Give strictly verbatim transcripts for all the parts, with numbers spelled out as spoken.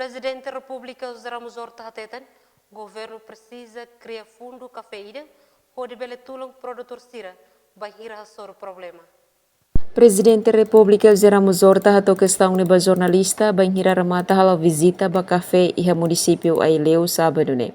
Prezidente Repúblika José Ramos Horta hateten, governu presiza kria fundu kafé ida hodi bele tulun produtór sira bainhira hasoru problema. Prezidente Repúblika José Ramos Horta hato'o kestaun ne'e ba jornalista bainhira remata halo vizita ba kafé iha munisípiu Aileu, sábadu ne'e.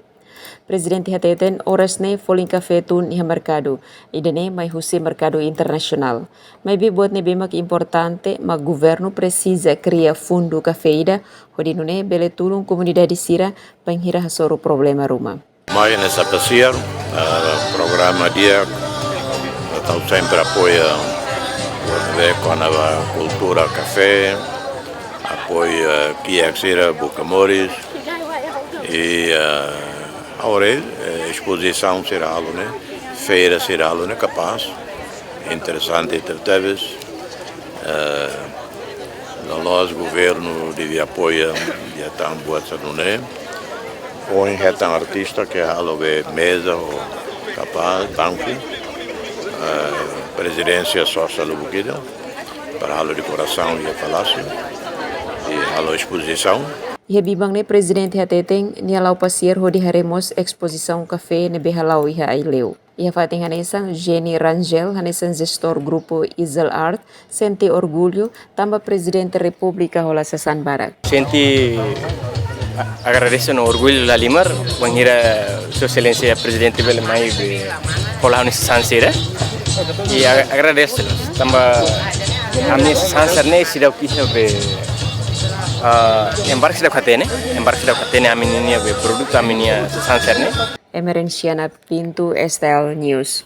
Prezidente hateten oras ne'e folin kafé tun iha merkadu, ida-ne'e mai husi merkadu internasionál. Maibé buat ne'ebé mak importante mak governu presiza kria fundu kafé ida hodi nune'e bele tulun komunidade sira bainhira hasoru problema ruma. Mai nessa pasiar, eh, programa di'ak, eh, tau sempre apoia buat ne'ebé kona-ba kultura kafé, apoia kiak sira buka moris, i, eh, agora, eh, espozisaun sira halo ne'e, feira sira halo ne'e kapás, interesante tebetebes. Eh, loloos governu devia apoia, devia tan buat sira nune'e. Ohin hetan artista ke halo be meza ho kapás, banku. Eh, prezidénsia sosa lubuk ida para halo dekorasaun iha palásiu i halo espozisaun. Iha biban ne'e prezidente hateten nia la'o pasiar hodi haree mós espozisaun kafé ne'ebé hala'o iha Aileu. Iha fatin hanesan, Jenny Rangel hanesan jestór grupu Easel Art sente orgullu tanba Prezidente Repúblika hola sasán barak. Sente a-, agradese no orgullu lahalimar bainhira Sua Exelénsia Prezidente bele mai be hola ha'u-nia sasán sira. I a-, agradese tanba ami-nia sasán sira-ne'e seidauk iha be, ah, embarque seidauk hatene, embarque seidauk hatene ami-nia be produtu, ami-nia sasán sira-ne'e. Emerenciana Pinto, S T L News.